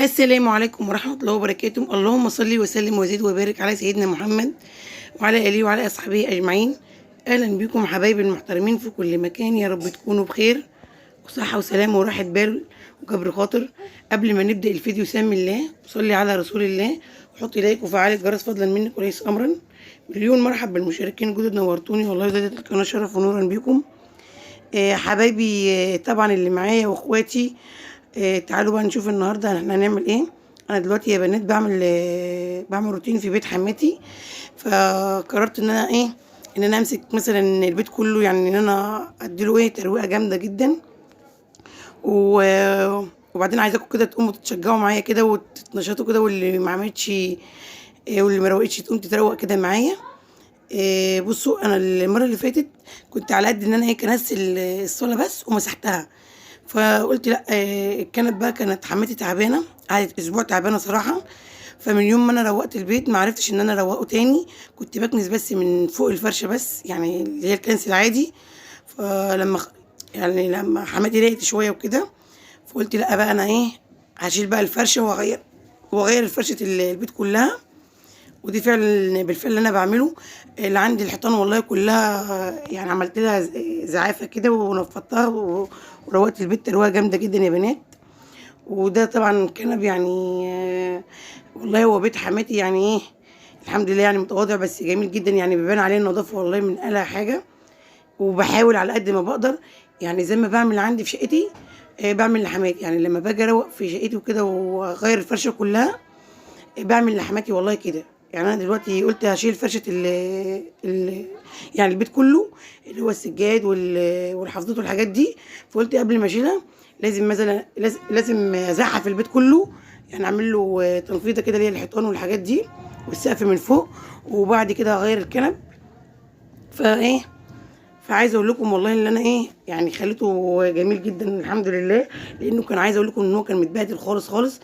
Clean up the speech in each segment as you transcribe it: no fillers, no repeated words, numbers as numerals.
السلام عليكم ورحمة الله وبركاته. اللهم صل وسلم وزد وبارك على سيدنا محمد وعلى آله وعلى أصحابه أجمعين. أهلا بكم حبايبي المحترمين في كل مكان، يا رب تكونوا بخير وصحة وسلامة وراحة بال وجبر خاطر. قبل ما نبدأ الفيديو سمي الله وصلي على رسول الله وحطي like وفعلي الجرس فضلا منك وليس أمرا. مليون مرحب بالمشاركين الجدد، نورتوني والله، زادت القناة شرف ونورا بكم. حبايبي، طبعا اللي معايا واخواتي، تعالوا بقى نشوف النهارده احنا هنعمل ايه. انا دلوقتي يا بنات بعمل روتين في بيت حماتي، فقررت ان انا ايه ان انا امسك مثلا البيت كله، يعني ان انا اديله ايه ترويقه جامدة جدا. وبعدين عايزاكم كده تقوموا تتشجعوا معايا كده وتتنشطوا كده، واللي ما عملتش واللي ما روقتش تقوم تتروق كده معايا. بصوا، انا المرة اللي فاتت كنت على قد ان انا ايه كنست الصاله بس ومسحتها، فقلت لا، الكنب بقى كانت حماتي تعبانة، قعدت اسبوع تعبانة صراحة. فمن يوم ما انا روقت البيت ما عرفتش ان انا اروقة تاني، كنت بكنس بس من فوق الفرشة بس، يعني اللي هي الكنس العادي. فلما يعني لما حماتي رقت شوية وكده، فقلت لا بقى انا ايه هشيل بقى الفرشة واغير فرشه البيت كلها. ودي فعلا بالفعل اللي انا بعمله. اللي عندي الحيطان والله كلها يعني عملت لها زعافه كده ونفضتها وروقت البيت تروقه جامدة جدا يا بنات. وده طبعا كنب، يعني والله هو بيت حماتي يعني ايه الحمد لله، يعني متواضع بس جميل جدا، يعني بيبان عليه النظافة والله من قلها حاجة. وبحاول على قد ما بقدر، يعني زي ما بعمل عندي في شقتي، بعمل لحماتي. يعني لما باجي اروق في شقتي وكده واغير الفرشة كلها، بعمل لحماتي والله كده. يعني انا دلوقتي قلت هشيل فرشه ال ال يعني البيت كله اللي هو السجاد والحفاضات والحاجات دي، فقلت قبل ما اشيلها لازم مثلا لازم ازحف البيت كله، يعني اعمل له تنفيضه كده اللي هي الحيطان والحاجات دي والسقف من فوق، وبعد كده اغير الكنب. فايه فعايزه اقول لكم والله ان انا ايه يعني خليته جميل جدا الحمد لله، لانه كان عايزه اقول لكم ان هو كان متبهدل خالص خالص.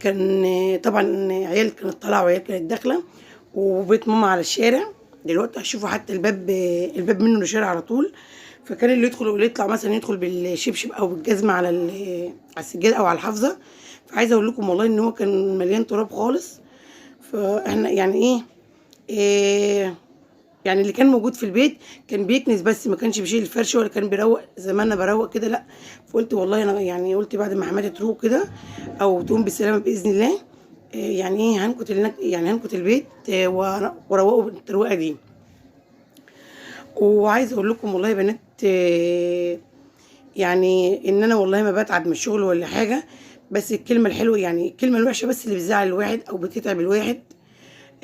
كان طبعا عيال كانت طالعه وعيال كانت داخله، وبيت ماما على الشارع. دلوقتي هتشوفوا حتى الباب منه للشارع على طول. فكان اللي يدخل واللي يطلع مثلا يدخل بالشبشب او بالجزمه على السجاد او على الحافظة. فعايزه اقول لكم والله ان هو كان مليان تراب خالص. فاحنا يعني ايه يعني اللي كان موجود في البيت كان بيكنس بس، ما كانش بيشيل الفرش ولا كان بيروق زي ما انا بروق كده، لا. فقلت والله انا يعني قلت بعد ما حماتي تروق كده او تقوم بالسلامة باذن الله، يعني ايه هنكت يعني هنكت البيت، واروقة بالترويقه دي. وعايزه اقول لكم والله يا بنات، يعني ان انا والله ما بتعب من الشغل ولا حاجة، بس الكلمة الحلوة يعني الكلمة الوحشة بس اللي بتزعل الواحد او بتتعب الواحد.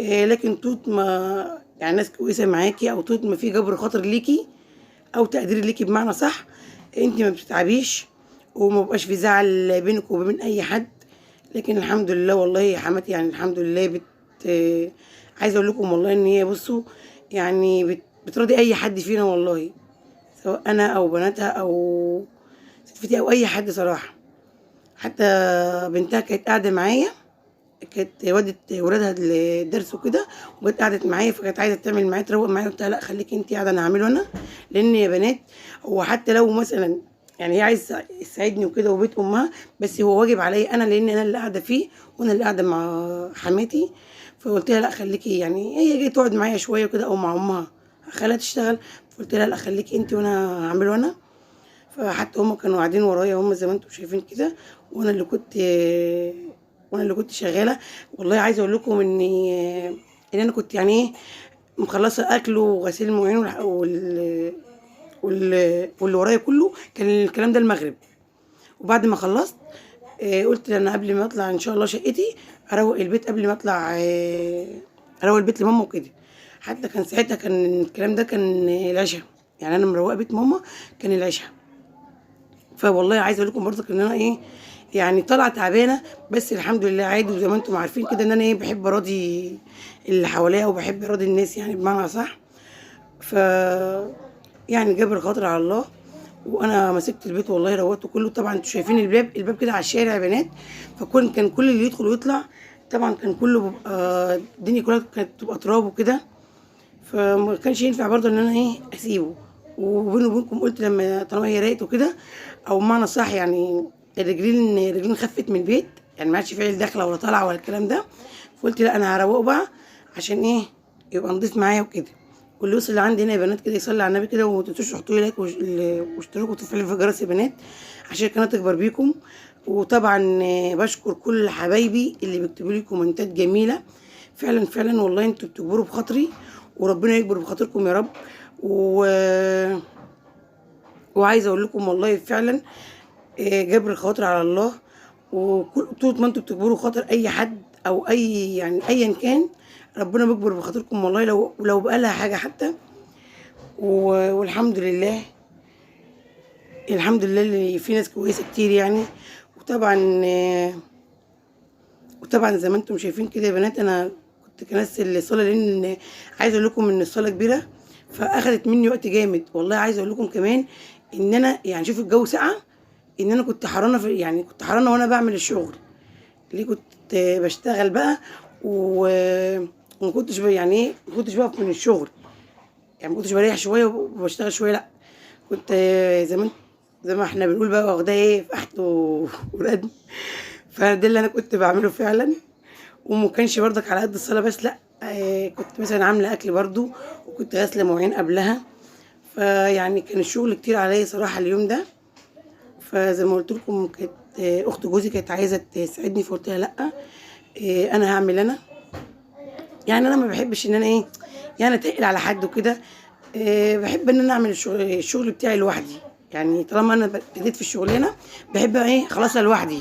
لكن توت ما يعني ناس كويسة معاكي، او توت ما في جبر خاطر ليكي او تقدير ليكي بمعنى صح، انت ما بتتعبيش وما بقاش في زعل بينك وبين اي حد. لكن الحمد لله والله يا حماتي، يعني الحمد لله عايزه اقول لكم والله ان هي بصوا يعني بتراضي اي حد فينا والله، سواء انا او بناتها او ستفتي او اي حد صراحة. حتى بنتها كانت قاعدة معايا، كانت ودت ولادها الدرس وكده وجت قعدت معايا، فكانت عايزه تعمل معايا تروق معايا، قلت لها لا خليكي انت قاعدة انا هعمله انا. لان يا بنات هو حتى لو مثلا يعني هي عايزه تساعدني وكده وبيت امها، بس هو واجب عليا انا، لان انا اللي قاعدة فيه وانا اللي قاعدة مع حماتي. فقلت لها لا خليكي، يعني هي جاية تقعد معايا شوية وكده او مع امها خليها تشتغل، فقلت لها لا خليكي انت وانا هعمله انا. فحتى هما كانوا قاعدين ورايا هما زي ما انتم شايفين كده، وانا اللي كنت شغالة. والله عايزه اقول لكم ان انا كنت يعني ايه مخلصة اكل وغسيل المواعين واللي ورايا كله، كان الكلام ده المغرب. وبعد ما خلصت، قلت انا قبل ما اطلع ان شاء الله شقتي اروق البيت قبل ما اطلع، اروق البيت لماما وكده. حتى كان ساعتها كان الكلام ده كان العشاء، يعني انا مروقه بيت ماما كان العشاء. فوالله عايزه اقول لكم برضك ان انا ايه يعني طالعه تعبانة، بس الحمد لله عادي. وزي ما انتم عارفين كده ان انا ايه بحب اراضي اللي حواليا وبحب اراضي الناس يعني بمعنى صح. ف يعني جابر خاطر على الله. وانا مسكت البيت والله روقته كله. طبعا انتوا شايفين الباب كده على الشارع يا بنات، فكل كان كل اللي يدخل ويطلع طبعا كان كله بيبقى الدنيا كلها كانت بتبقى تراب وكده، فما كانش ينفع برضه ان انا ايه اسيبه. وبيني وبينكم قلت لما طالما هي راقت وكده، او بمعنى صح يعني الرجلين خفت من البيت، يعني ما عادش في عيال داخله ولا طالعه ولا الكلام ده. فقلت لا انا هروقه بقى عشان ايه يبقى نضيف معايا وكده. واللي وصل لعندي هنا يا بنات كده يصلي على النبي كده، وما تنسوش تحطوا لي like واشتركوا وتفعلوا في الجرس يا بنات عشان القناة تكبر بيكم. وطبعا بشكر كل حبايبي اللي بيكتبوا لي كومنتات جميلة، فعلا فعلا والله انتوا بتكبروا بخاطري، وربنا يكبر بخاطركم يا رب. وعايزه اقول لكم والله فعلا جبر الخواطر على الله، وكل طول ما انتوا بتكبروا خاطر اي حد او اي يعني ايا كان، ربنا بيكبر بخاطركم والله، لو بقى لها حاجة حتى. والحمد لله، الحمد لله اللي في ناس كويسة كتير يعني. وطبعا زي ما انتم شايفين كده يا بنات، انا كنت كنست الصاله، لان عايزه اقول لكم ان الصاله كبيرة فاخدت مني وقت جامد والله. عايزه اقول لكم كمان ان انا يعني شوف الجو ساقع، ان انا كنت حرانه في يعني كنت حرانه وانا بعمل الشغل، ليه كنت بشتغل بقى وما كنتش يعني ايه، ما كنتش بقف من الشغل، يعني ما كنتش بريح شوية وبشتغل شوية، لا كنت زي ما احنا بنقول بقى واخداه ايه فحت وردم. فده اللي انا كنت بعمله فعلا. وما كانش برضك على قد الصلاة بس، لا كنت مثلا عامله اكل برضو، وكنت غاسله مواعين قبلها، فيعني كان الشغل كتير عليا صراحة اليوم ده. فزي ما قلت لكم كانت اخت جوزي كانت عايزه تساعدني، فقلت لها لا، انا هعمل انا، يعني انا ما بحبش ان انا ايه يعني اتقل على حد وكده، بحب ان انا اعمل الشغل بتاعي لوحدي. يعني طالما انا ابتديت في الشغلانة بحب ايه خلاص لوحدي،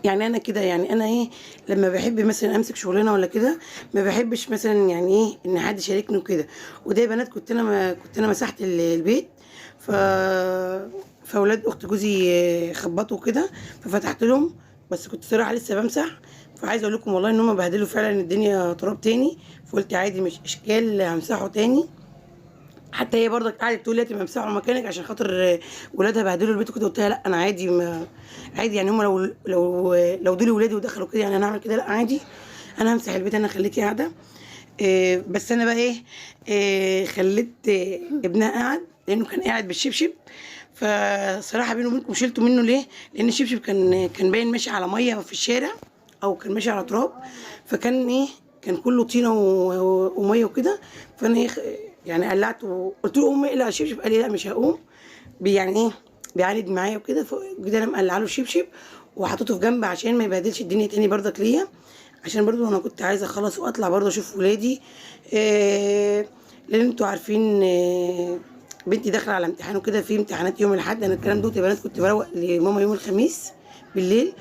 يعني انا كده، يعني انا ايه لما بحب مثلا امسك شغلانة ولا كده، ما بحبش مثلا يعني ايه ان حد يشاركني وكده. وده يا بنات كنت انا مسحت البيت، فاولاد اخت جوزي خبطوا كده، ففتحت لهم، بس كنت صراحة لسه بمسح. فعايزه اقول لكم والله ان هم بهدلوا فعلا الدنيا تراب تاني، فقلت عادي مش اشكال همسحه تاني. حتى هي برضك قعدت تقول لي امسحه مكانك عشان خاطر ولادها بهدلوا البيت وكده، قلت لها لا انا عادي، ما عادي يعني هم لو دول ولادي ودخلوا كده يعني انا هعمل كده، لا عادي انا همسح البيت، انا خليكي قاعدة. بس انا بقى ايه خليت ابنها قاعد، لانه كان قاعد بالشبشب. فصراحة بيني وبينكم شلته منه ليه؟ لان الشبشب كان باين ماشي على مية في الشارع، او كان ماشي على تراب، فكان ايه كان كله طينه ومية وكده. فانا ايه يعني قلعته، قلت له قوم اقلع الشبشب، قال لي لا مش هقوم، يعني ايه بيعاند معايا وكده. فكده انا مقلعه له الشبشب وحطيته في جنب عشان ما يبهدلش الدنيا تاني برضك ليا، عشان برضو انا كنت عايزه اخلص واطلع برضو اشوف ولادي، لان انتوا عارفين بنتي داخله على امتحان وكده، في امتحانات يوم الاحد. انا الكلام دوت يا بنات كنت بروق لماما يوم الخميس بالليل،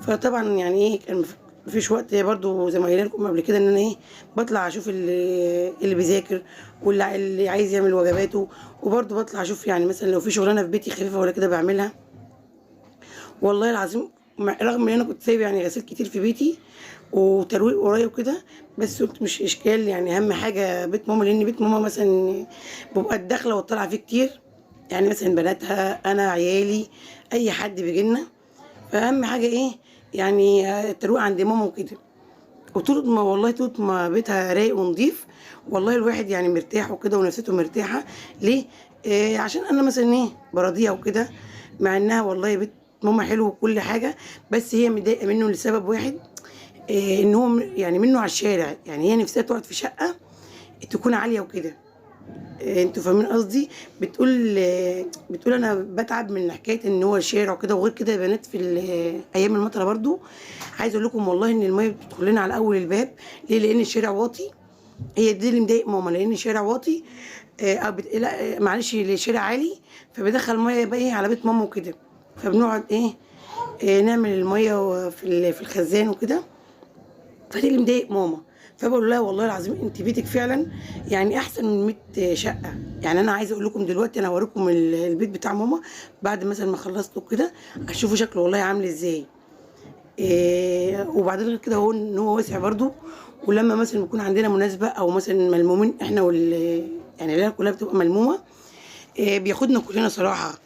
فطبعا يعني ايه كان مفيش وقت برضو زي ما قايله لكم قبل كده ان انا ايه بطلع اشوف اللي بيذاكر واللي عايز يعمل وجباته، وبرضو بطلع اشوف يعني مثلا لو في شغلانة في بيتي خفيفة ولا كده بعملها. والله العظيم رغم ان انا كنت سايبه يعني غسيل كتير في بيتي وترويق ورايا وكده، بس قلت مش اشكال، يعني اهم حاجة بيت ماما، لان بيت ماما مثلا ببقى الداخلة والطالعه فيه كتير، يعني مثلا بناتها، انا، عيالي، اي حد بيجي لنا، فاهم حاجة ايه يعني الترويق عند ماما وكده. وطول ما والله طول ما بيتها رايق ونضيف والله الواحد يعني مرتاح وكده ونفسيته مرتاحة. ليه؟ عشان انا مثلا ايه براضيها وكده، مع انها والله بيت ماما حلو وكل حاجة، بس هي متضايقة منه لسبب واحد، ان هو يعني منه على الشارع، يعني هي نفسها تقعد في شقه تكون عالية وكده. انتوا فاهمين قصدي؟ بتقول انا بتعب من حكاية ان هو شارع وكده. وغير كده يا بنات في ايام المطره برضو عايزه اقول لكم والله ان المية بتدخل لنا على اول الباب. ليه؟ لان الشارع واطي. هي دي اللي مضايق ماما، لان الشارع واطي، او لا، معلش الشارع عالي، فبيدخل المية بقى ايه على بيت ماما وكده، فبنقعد ايه نعمل المية في الخزان وكده. فدي اللي مضايق ماما. فبقول لها والله العظيم انت بيتك فعلا يعني احسن من 100 شقه. يعني انا عايزه اقول لكم دلوقتي انا هوريكم البيت بتاع ماما بعد مثلا ما خلصته كده، هتشوفوا شكله والله عامل ازاي. وبعدين غير كده هو ان هو واسع برضو، ولما مثلا بيكون عندنا مناسبة او مثلا ملمومين احنا يعني العيلة كلها بتبقى ملمومه، بياخدنا كلنا صراحة،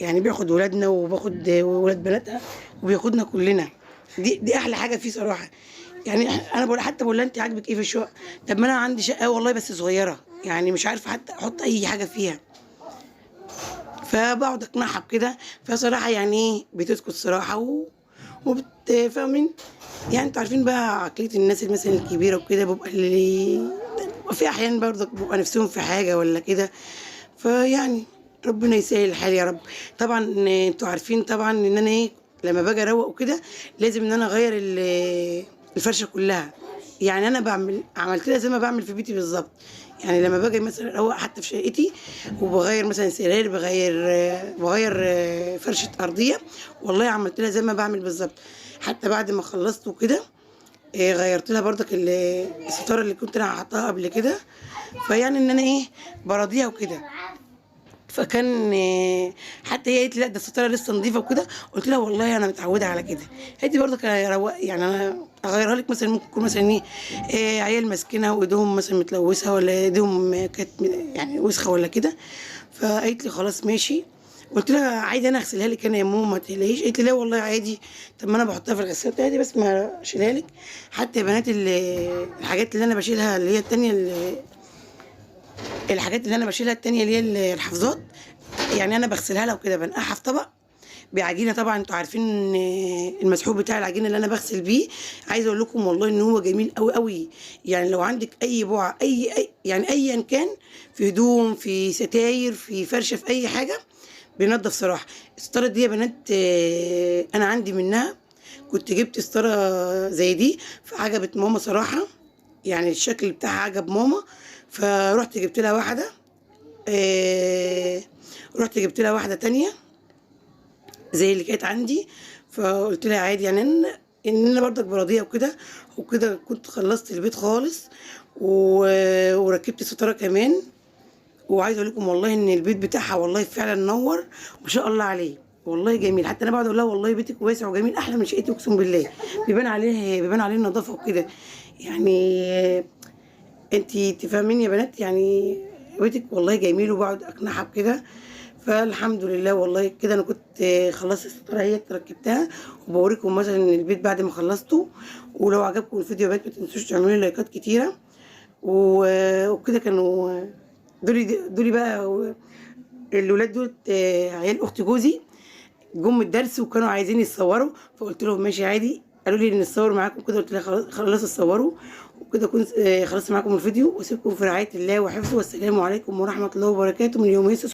يعني بياخد ولادنا وباخد ولاد بناتها وبياخدنا كلنا. دي احلى حاجة فيه صراحة. يعني انا بقول حتى بقول لها انت عاجبك ايه في الشقة؟ طب ما انا عندي شقه والله بس صغيرة، يعني مش عارفه حتى احط اي حاجة فيها. فبقعد اقنعها بكده، فصراحة يعني ايه بتسكت صراحة وبتفهمين يعني، انتوا عارفين بقى عقلية الناس مثلا الكبيرة وكده، بيبقى اللي في احيان برضك بيبقى نفسهم في حاجة ولا كده. فيعني ربنا يسهل الحال يا رب. طبعا انتوا عارفين طبعا ان انا ايه لما باجي اروق وكده لازم ان انا اغير الفرشة كلها. يعني انا عملت لها زي ما بعمل في بيتي بالظبط. يعني لما باجي مثلا اروق حتى في شقتي وبغير مثلا سراير، بغير فرشه ارضية، والله عملت لها زي ما بعمل بالظبط. حتى بعد ما خلصت وكده غيرت لها برضك الستارة اللي كنت انا حاطاها قبل كده. فيعني ان انا ايه براضيها وكده. فكان حتى هي قالت لي لا ده الستارة لسه نظيفة وكده، قلت لها والله انا متعوده على كده. قالت لي برضك يعني انا اغيرها لك مثلا، ممكن يكون مثلا ايه عيال ماسكينها وايدهم مثلا متلوثه ولا ايدهم كانت يعني وسخة ولا كده. فقالت لي خلاص ماشي. قلت لها عادي انا اغسلها لك انا يا ماما ما تقلقيش. قالت لي لا والله عادي، طب ما انا بحطها في الغسالة بتاعتي بس ما اشيلها لك. حتى يا بنات الحاجات اللي انا بشيلها اللي هي التانية، الحاجات اللي انا بشيلها التانية اللي هي الحافظات، يعني انا بغسلها لها وكده، بنقعها في طبق بعجينه. طبعا انتوا عارفين المسحوق بتاع العجينة اللي انا بغسل بيه، عايزه اقول لكم والله ان هو جميل قوي قوي. يعني لو عندك اي بقعة اي يعني ايا كان، في هدوم، في ستاير، في فرشه، في اي حاجة، بينضف صراحة. الستارة دي يا بنات انا عندي منها، كنت جبت ستارة زي دي فعجبت ماما صراحة، يعني الشكل بتاعها عجب ماما، فروحت جبت لها واحدة. رحت جبت لها واحدة تانية زي اللي كانت عندي. فقلت لها عادي يعني ان انا برضك براضيه وكده وكده. كنت خلصت البيت خالص وركبت ستارة كمان. وعايزه اقول لكم والله ان البيت بتاعها والله فعلا نور ما شاء الله عليه، والله جميل. حتى انا بقعد اقول لها والله بيتك واسع وجميل احلى من شقتي اقسم بالله، بيبان عليه النظافة وكده. يعني انتي تفهميني يا بنات، يعني بيتك والله جميل، وبقعد اقنعها بكده. فالحمد لله والله كده انا كنت خلصت الستارة اهي ركبتها، وبوريكم مثلا البيت بعد ما خلصته. ولو عجبكم الفيديو يا بنات ما تنسوش تعملوا لي لايكات كتيرة وكده. كانوا دولي بقى الولاد دول عيال اخت جوزي، جم الدرس وكانوا عايزين يتصوروا، فقلت لهم ماشي عادي. قالوا لي نتصور معاكم كده، قلت لها خلاص اتصوروا وكده. كنت خلصت معاكم الفيديو، واسيبكم في رعاية الله وحفظه، والسلام عليكم ورحمة الله وبركاته. من يوم يسوع.